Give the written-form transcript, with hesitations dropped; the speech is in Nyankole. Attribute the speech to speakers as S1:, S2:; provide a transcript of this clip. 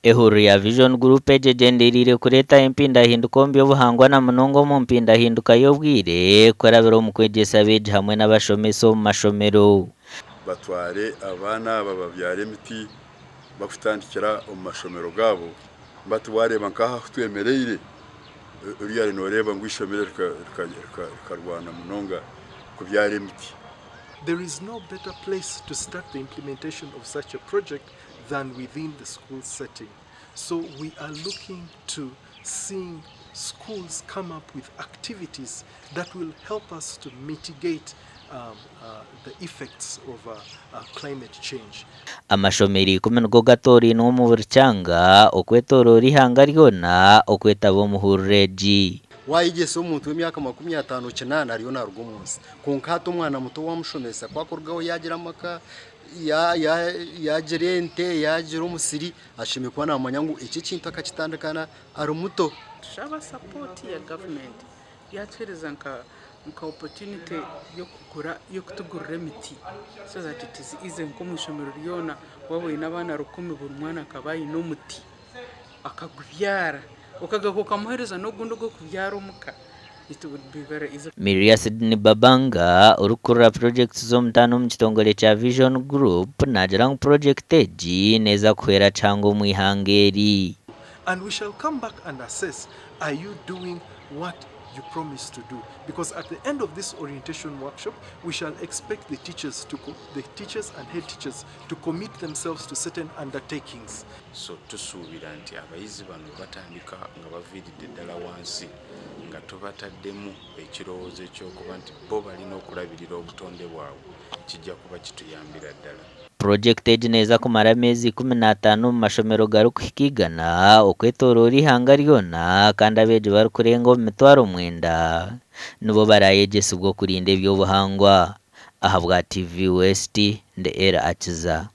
S1: Ehururu ya Vision Group egi egyendereire kureeta empindahinduka omu by'obuhangwa na munonga omu mpindahinduka y'obwire kurabira omu kwegyesa abeegi hamwe n'abashomesa omu mashomero.
S2: Batware abaana aba babyare emiti bakutandikira omu mashomero gaabo bati wareeba nk'aha ahu twemereire oriya noreeba ngu eishomero rikarwana munonga kubyara emiti.
S3: There is no better place to start the implementation of such a project than within the school setting. So we are looking to seeing schools come up with activities that will help us to mitigate um, uh, the effects of uh, uh, climate change.
S1: Amashomero ikumi nigo gatoorainwe omu buri kyanga okwetooroora eihanga ryona okwetaba omu hururu egi.
S4: Waayegyesa omuntu w'emyaka 50 kinaana ariyo naaruga omu nsi. Kwonka hati omwana muto waamushomesa ku akurugaho yaagira amaka, yaagira ente, yaagira omusiri, ashemereire kuba naamanya ngu eki ekintu akakitandika ari muto.
S5: Tushaba sapooti ya gavumenti yatuheereza nka nka opportunity y'okugura y'okutugurira emiti so that it is easy nk'omu ishomero ryona waaba oine abaana rukumi buri mwana akaba aine omuti akagubyara okagaruka okamuheereza n'ogundi ogw'okubyara omuka. It would be very easy.
S1: Miria Sydney Babanga, orikukurira purogyekiti z'omutaano omu kitongore kya Vision Group naagira ngu purogyekiti egi neeza kuhwera kihango omu ihanga eri.
S3: And we shall come back and assess are you doing what you promised to do because at the end of this orientation workshop we shall expect the teachers to the teachers and head teachers to commit themselves to certain undertakings.
S6: So tusuubira nti abayizi bano batandika nga baviiridde ddala wansi nga tubataddemu ekirowoozo eky'okuba nti bo balina okulabirira obutonde bwabwe kijja kuba kituyambira ddala.
S1: Purogyekiti egi neeza kumara ameezi 15 omu mashomero garikuhika igana okwetoroora eihanga ryona kandi abeegi barikurenga omu 9000 nibo baraayegyesibwe okurinda eby'obuhangwa. Ahabwa TV West, ndi Elly Akiza.